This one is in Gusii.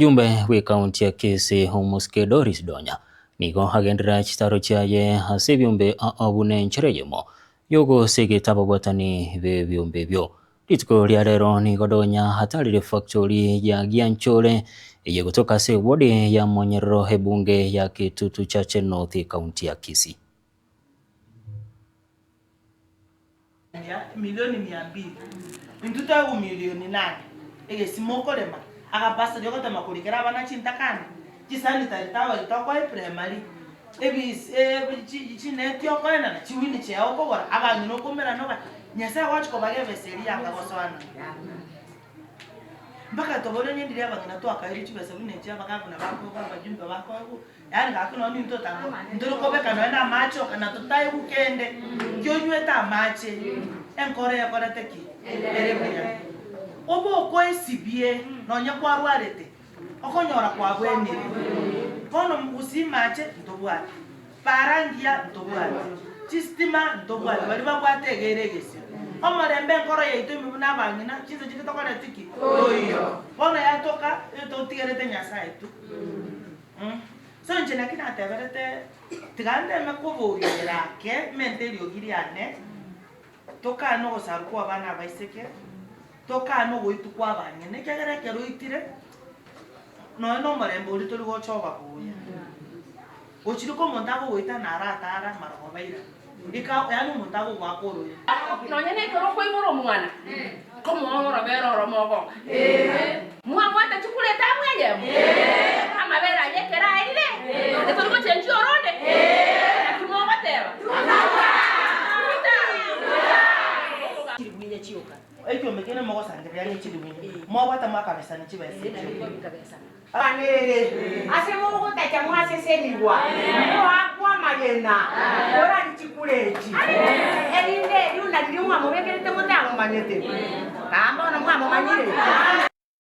Omojumbe bw'ekaunti ya Kisii Omosike Doris Donya nigo agenderera chitaro chiaye ase ebiombe ao buna enchera eyemo y'ogosegeta ababwatani b'ebiombe ebio. Rituko ria rero nigo Donya atarire factory ya Gianchore eye egotoka ase eward ya Monyerero ebunge ya Kitutu Chache North ekaunti ya Kisii. Milioni mia mbili, intwe toegwe milioni nane, egesima okorema, agabasari ogotema korikera abana chintakana, chisanitary towel tokoa eprimary, ebis chi chineti okoenana, chiwheel chair okogora, abang'ina okomerana oba, Nyasaye agochi kobaga ebesa eria yanga gosoana. Mpaka tobore onye ndiri abang'ina twakairwe chibesa buna echi abagavana bakoegwa abajumbe bakoegwa. Yaani gaki nonya nintwe otanga ntore kobeka nonya na amache oka na totaigwa kende, ki onywete amache, enkoro ekorete ki? Ere buya. Obe okoesibie nonya kwarwarete, okonyora kwabwenire. Bono gusii mache ntobwate, para ngiya ntobwate, chistima ntobwate, baria babwate iga ere egesio. Omorembe enkoro yaito ime buna abang'ina, chinsa chinde tokoreti ki? Toiyo. Bono yatoka, totigerete Nyasaye tu. So inche naki nateberete, tiga nteme kobogerera ake, mente eriogi riane, tokane ogosarwa kwa abana abaiseke, tokane ogoitwa kwa abang'ina, ekiagera ekero oitire, nonya na omorembe oria tori gocha oba buya. Gochia rika omonto akogoita naro atara amarogoba ira, rika yaani omonto agogoaka oroe. Nonya nekero okoibora omwana, komoa orobere oromo ogoka. Mwabwate chikura etamu eyemo? Amabere ayio ekero aerire, naende tori gochenchia oronde? Naki mogoteba? Ekiombe kende mogosangereria ang'e chiribunya, mwabwata mwakabesana chibesa echio. Nere ase mogotacha mwasesenigwa, moakwe amagena, morari chikura echi, erinde eriuna riria mwamobekerete motamomanyete, aa bono mwamomanyire.